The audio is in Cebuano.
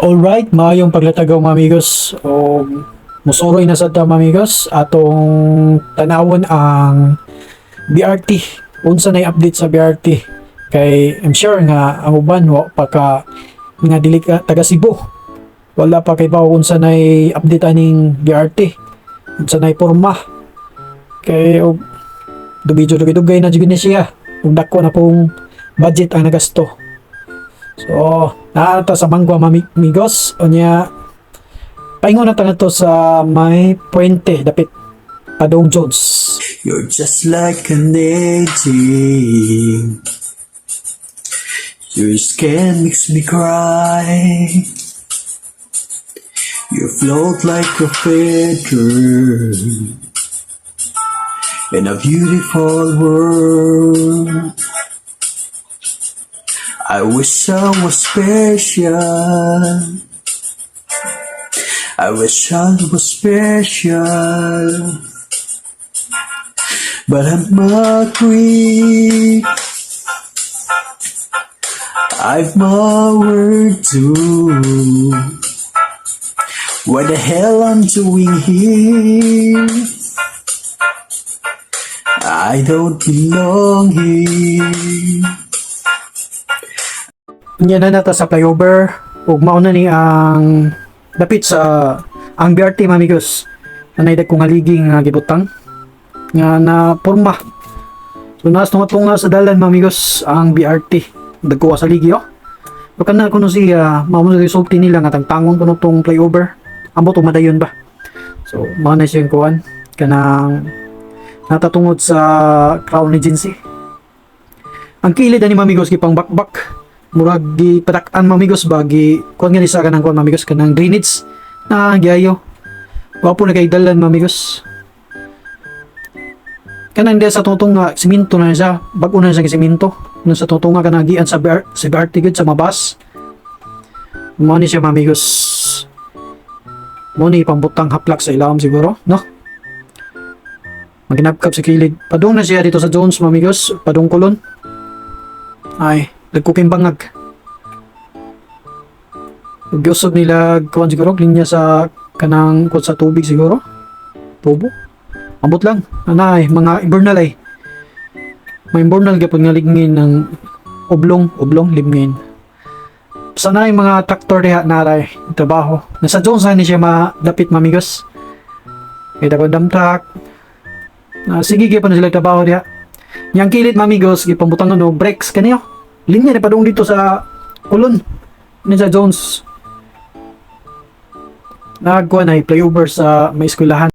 Alright, maayong paglatagaw, mga amigos. O musuroy na sad ta, mga amigos, atong tanawon ang BRT. Unsa na update sa BRT? Kay I'm sure nga ang uban wa pa ka nga dili ka taga Cebu. Wala pa kay bawo unsa na update aning BRT. Unsa na porma. Kay og dubidyo dugay-dugay na jud ni siya. Ug dako na pong budget ang nagasto. So, naa ta sa Mangwa, amigos. Unya, paingon na ta to sa may puente, dapit padung Jones. You're just like an angel. Your skin makes me cry. You float like a feather in a beautiful world. I wish I was special. I wish I was special. But I'm a creep. I've my work to. What the hell I'm doing here? I don't belong here. Unya na nata sa flyover ug mao na ni ang dapit sa ang BRT, mga amigos. Anay dagko nga haligi nga gibutang nga na porma. So naas tunga-tunga sa dalan, mga amigos, ang BRT. Dagko sa haligi oh. So kana kuno siya mao na resulti nila nga tangtangon kuno tong flyover. Ambot og madayon ba. So mao na siyang kuan kanang natatungod sa Crown Agency. Ang kilid ani, mga amigos, gipang bakbak, murag gi padak-an, mga amigos ba, gi kuan nga ni sa kanang kuan, mga amigos, kanang drainage na giayo. Gwapo na kay dalan, mga amigos. Kanang diya sa tungtong nga simento na siya, bag-o na siya simento. Nung sa tungtong nga kanang gian sa BR, sa BRT gud sa mabas. Mao ni siya, mga amigos. Mao ni pambutang haplak sa ilawom siguro, no? Maginabkab sa kilid. Padung na siya dito sa Jones, mga amigos, padung Colon. Ay, nagkuking bangag. Giusog nila kuan siguro linya sa kanang kuan sa tubig siguro. Tubo. Ambot lang. Anay, mga imburnal ay. May imburnal gyapon nga ligngin ng oblong, oblong limngin. Sana yung mga traktor diha naray trabaho. Nasa Jones ni siya madapit, mamigos. Kay dagko dump truck. Sige gyapon na sila trabaho diha. Yang kilid, mamigos, gipambutang ano brakes kaniyo. Linya na padung dito sa Colon. Ni sa Jones. Nagkuha na flyover sa may eskwelahan.